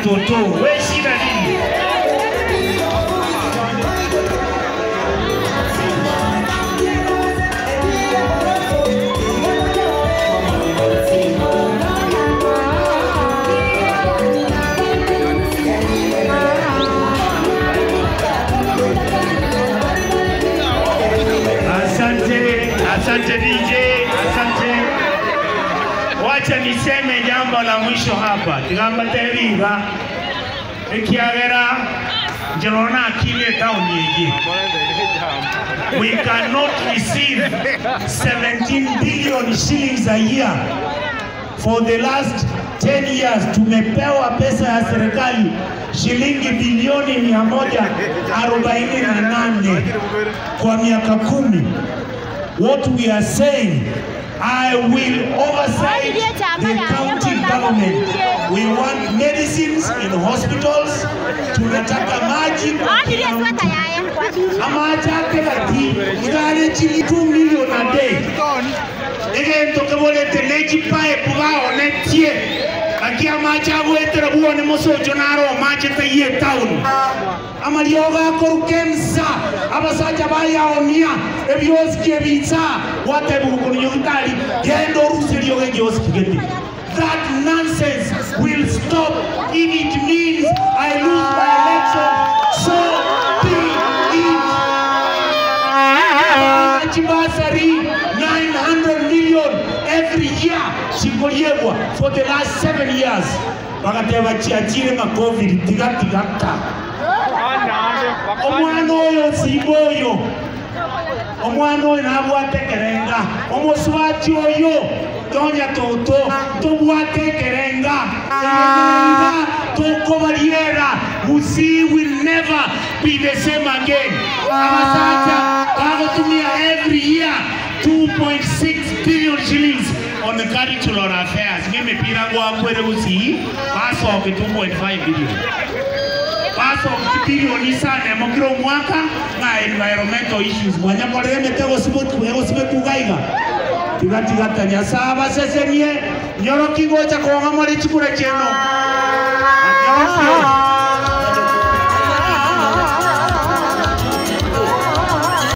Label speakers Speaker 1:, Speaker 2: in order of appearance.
Speaker 1: Toto, we shida nini? Asante, asante DJ, asante. Wacha niseme jambo la mwisho hapa tigamba tebiga ekiagera njerona akile town yegi. We cannot receive 17 billion shillings a year for the last 10 years. Tumepewa pesa ya serikali shilingi bilioni 148 kwa miaka 10. What we are saying, I will oversight the county government. We want medicines in hospitals. Tunataka maji kwa kila mtu. Amachake gati igare chili 2 million a day. Egento kebolete nechipipe baonetie aki amache agwetera buone mosocho naro machete ye town. Amariogo akoruka emsa abasacha bayaonia ebioski ebitsa gwatebugukorunya gitari genda oruserio gegioski gete. That nonsense will stop if it means I lose my election. So be it. Chibasari 900 million every year chikoliegwa for the last 7 years. Bagateba chiachire nga COVID tiga tiga ta. Omwana oyo simba oyo. Omwana oyo nabwate kerenga. Omosubati oyo tonya toto tobwate kerenga. Tokobariera. Gusii will never be the same again. Abasacha bagotumia every year 2.6 billion shillings on the cultural affairs. Ng'emepira gwakwere Gusii basoke 2.5 billion. Basoke bilioni isano mokiro omwaka ng'a environmental issues. Mwanyakorere emete egosibekugaiga. Tiga tiga ta Nyasaye abasesenie nyoroki gocha kong'a more chikura chieno. Anyorokie.